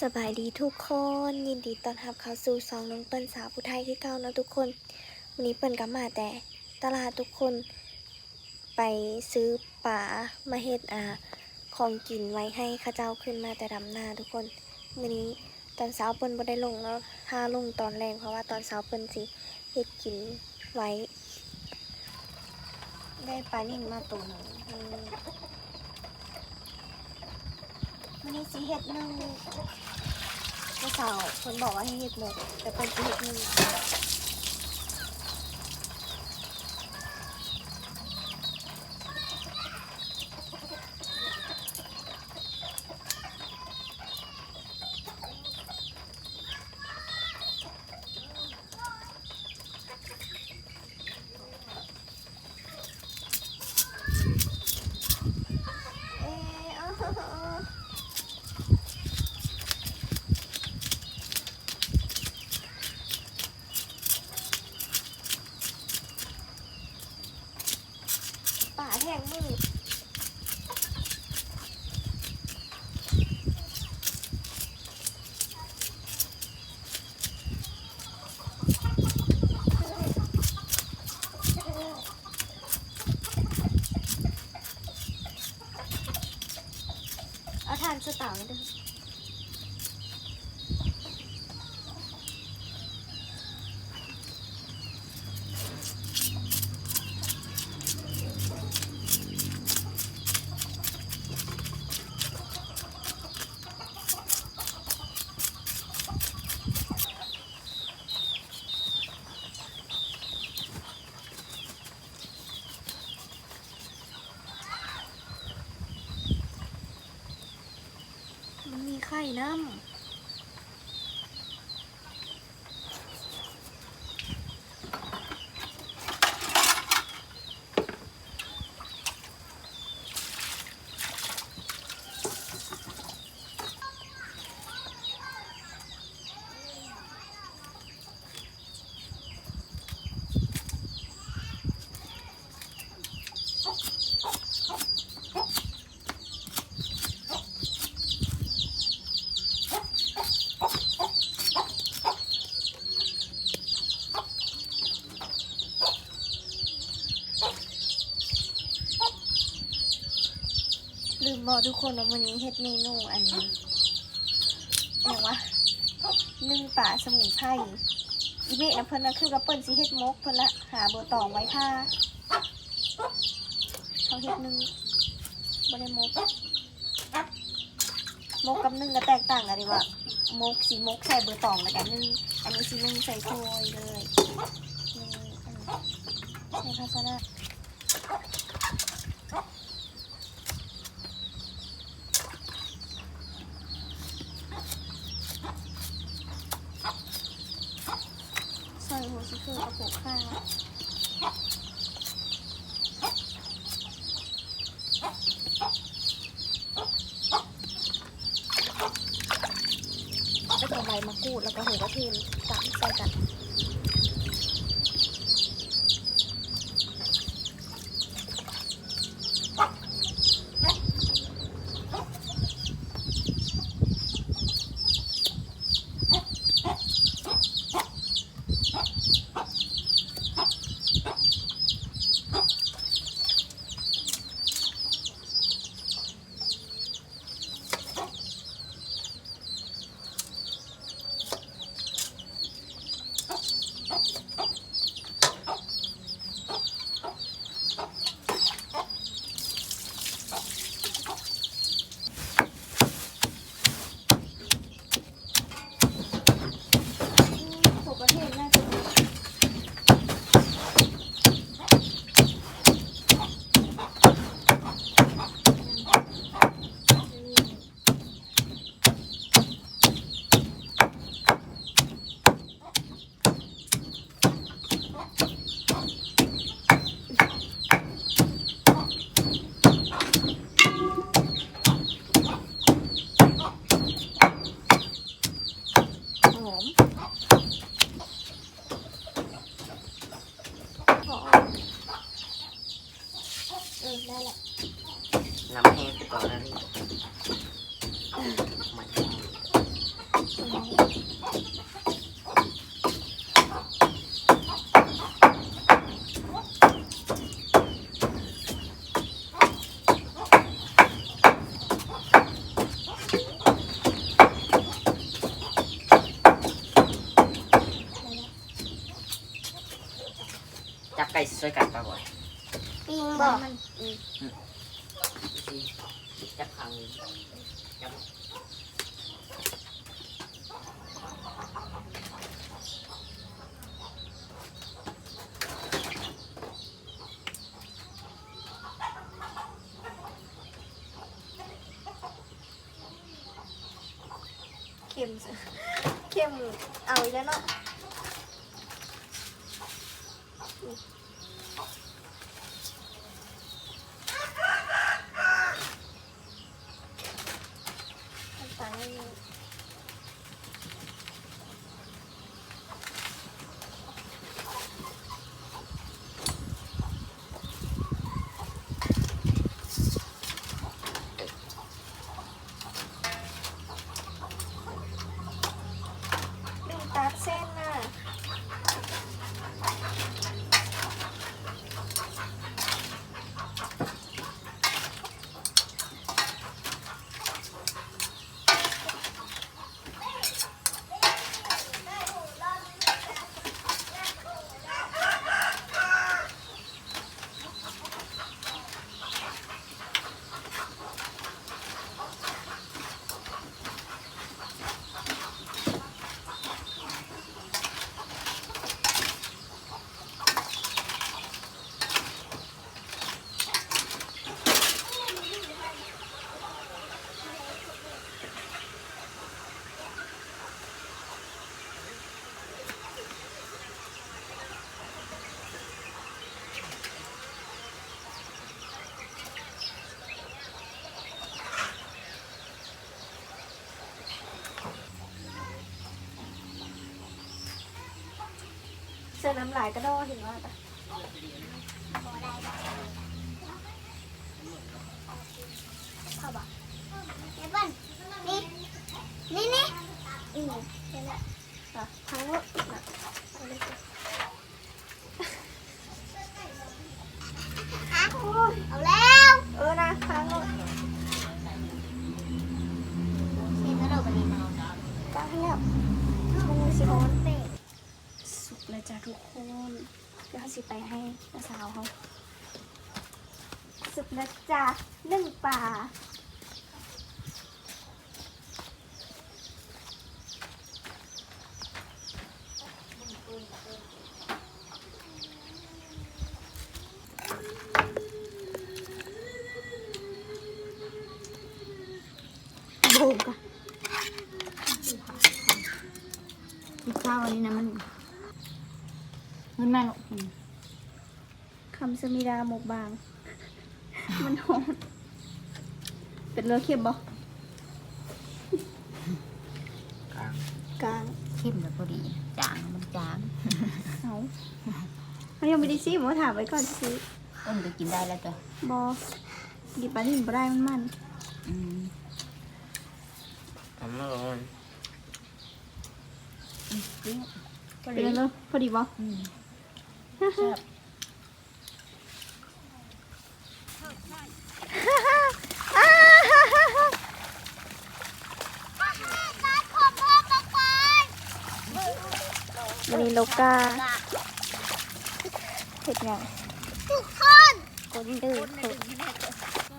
ສະບາຍດີທຸກຄົນ, ຍິນດີຕ້ອນຮັບເຂົ້າສູ່ຊ່ອງນ້ອງເປີ້ນສາວຜູ້ໄທຄືເກົ່າເນາະທຸກຄົນ. ມື້ນີ້ເປີ້ນກໍມາແຕ່ຕະຫຼາດທຸກຄົນ, ໄປຊື້ປາມາເຮັດ ອ່າ ຂອງກິນໄວ້ໃຫ້ເຂົາເຈົ້າຂຶ້ນມາແຕ່ດຳນາທຸກຄົນ. ມື້ນີ້ຕອນເຊົ້າເພິ່ນບໍ່ໄດ້ລົງເນາະ, ຫາລົງຕອນແລງ ເພາະວ່າຕອນເຊົ້າເພິ່ນຊິເຮັດກິນໄວ້. ໄດ້ປານິນມາໂຕໜຶ່ງ. ມື້ນີ້ຊິເຮັດໜຶ້ງ, ແຕ່ເຊົ້າເພິ່ນບອກວ່າໃຫ້ເຮັດໝົກ, ແຕ່ເພິ່ນຊິເຮັດໜຶ້ງ. ປາແທງມື. ເອົາຖ່ານສະເຕົາເດີ້. ມັນມີໄຂ່ນຳ. ລືມບອກທຸກຄົນວ່າມື້ນີ້ເຮັດເມນູອັນ ຫຍັງວະ ໜຶ້ງປາສະໝຸນໄພ. ອີເມະນະ ເພິ່ນວ່າຄືວ່າເພິ່ນຊິເຮັດໝົກ, ເພິ່ນລະຫາເບີຕອງໄວ້ຖ້າ. ເຮົາເຮັດໜຶ້ງ ບໍ່ໄດ້ໝົກ. ໝົກກັບໜຶ້ງກໍແຕກຕ່າງກັນເດ້ວ່າ ໝົກຊິໝົກໃສ່ເບີຕອງ ແລ້ວກໍໜຶ້ງ, ອັນນີ້ຊິໜຶ້ງໃສ່ຖ້ວຍເລີຍ. ນີ້ ອັນນີ້ໃສ່ພາຊະນະ. ໃສ່ຫົວຊິເກີກັບຫົວຂ່າ ແລ້ວກໍໃບມະກູດ ແລ້ວກໍຫົວກະເທີມຕຳໃສ່ກັນ. ໃ ອ້າຍຊິຊ່ວຍກັນປະບໍ່? ປີ້ງບໍ່? ອືມ ຈັບຂ້າງນີ້ ຈັບ. ເຂັມ ເຂັມເອົາອີກແລ້ວເນາະ. ລືມຕັດເສັ້ນນະ. ເສື້ອນ້ຳລາຍກະດໍ ເຫັນວ່າກະ ເຂົ້າບໍ່? ເດບັນ ນີ້ ນີ້ ນີ້ ອືມ ເຫັນແລ້ວ ອ່ະ ພັງໂລດນະ ເອົາແລ້ວ ເອີນະ ພັງໂລດ ເຮັດແລ້ວບັດນີ້ນະ ຕັ້ງແລ້ວ ມັນຊິຮ້ອນ. ສຸກແລ້ວຈ້າທຸກຄົນ ດຽວເຮົາຊິໄປໃຫ້ນ້າສາວເຮົາ. ສຸກແລ້ວຈ້າ ໜຶ້ງປາ. ໂບກະ ກິນເຊົ້າອັນນີ້ນະ ມັນ ເງິນມາລູກ ອືມ. ຄຳຊະມິດາໝົກບາງ ມັນຮ້ອນ ເປັນເລີເຄັມບໍ່? ກາງ ກາງ ເຄັມແລ້ວພໍດີ ຈາງມັນຈາງ ເອົາ ເຮົາຍັງບໍ່ໄດ້ຊີມ ເຮົາຖາມໄວ້ກ່ອນຊື່ໆ. ເອີ ມັນກະກິນໄດ້ແລ້ວຕົວະ ບໍ່ ກິນປານນີ້ບໍ່ໄດ້ ມັນມັນ ອືມ ທຳມາລອງ ອືມ ພໍດີ ເປັນເລີ ພໍດີບໍ່? ອືມ ແຊບ. ມື້ນີ້ໂລກາເຮັດຫຍັງ? ທຸກຄົນ ກົ້ນດື້.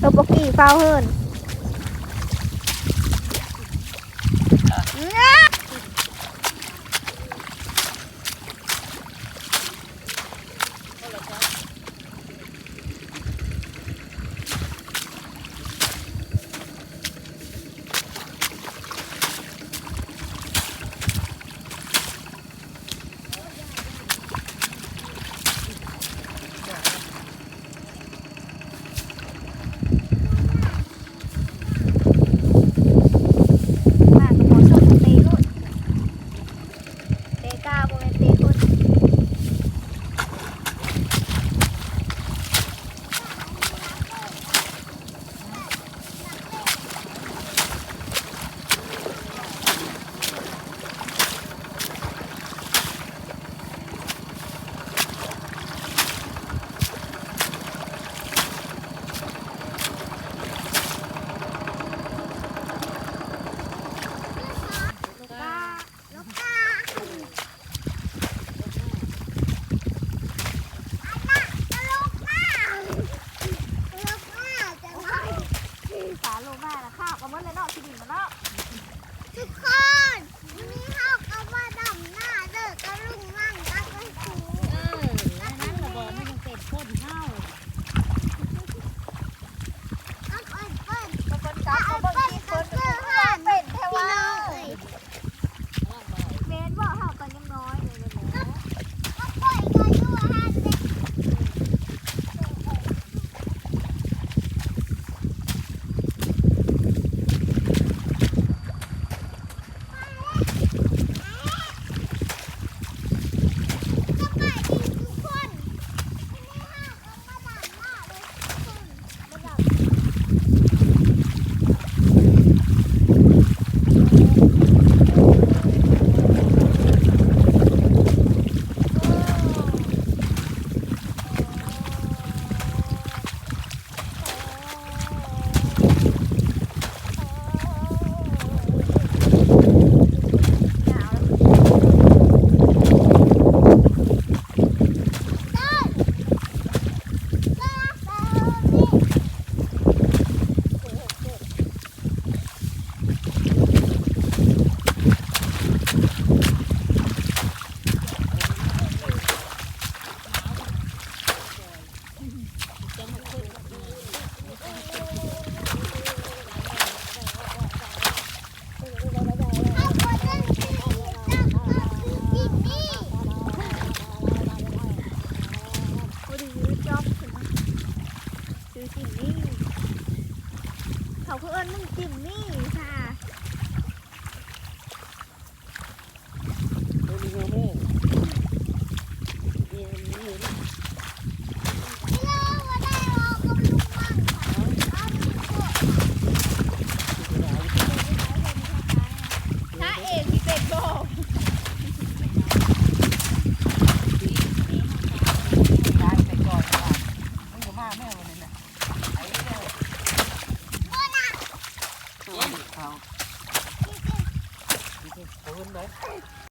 ເອີ ປົກກີ້ ຟ້າວເຫີນ. ເ What do you drop to me? ຊື່ຈິມມີ. ເຂົາຄືເອີ້ນມຶງຈິມມີຊະ. ພະເອກທີ່ເປັນບໍ່ ຍ້າຍໄປກ່ອນວ່າ ມຶງກໍມາແມ່ວັນນີ້ແຫຼະ ໄປເດີ. ເອົາ ເອົາເງິນໄດ້.